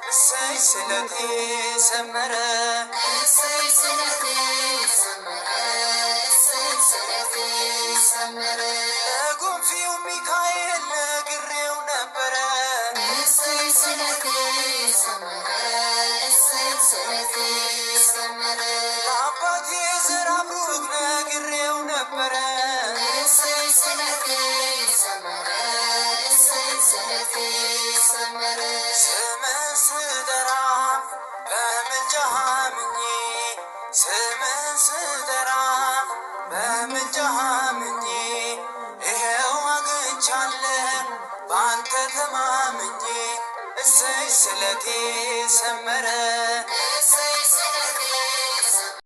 እሰይ ስለቴ ሰመረ። እሰይ ስለቴ ሰመረ፣ እሰይ ስለቴ ሰመረ። ለጎንፊው ሚካኤል ነግሬው ነበረ። እሰይ ስለቴ ሰመረ፣ እሰይ ስለቴ ሰመረ። ለአባቴ ዘር አብሩክ ነግሬው ነበረ። እሰይ ስለቴ ሰመረ፣ እሰይ ስለቴ ሰመረ። ስምህን ስጠራ በምልጃህ አምኜ፣ ስምህን ስጠራ በምልጃህ አምኜ፣ ይኸው አግኝቻለሁ በአንተ ተማምኜ። እሰይ ስለቴ ሰመረ።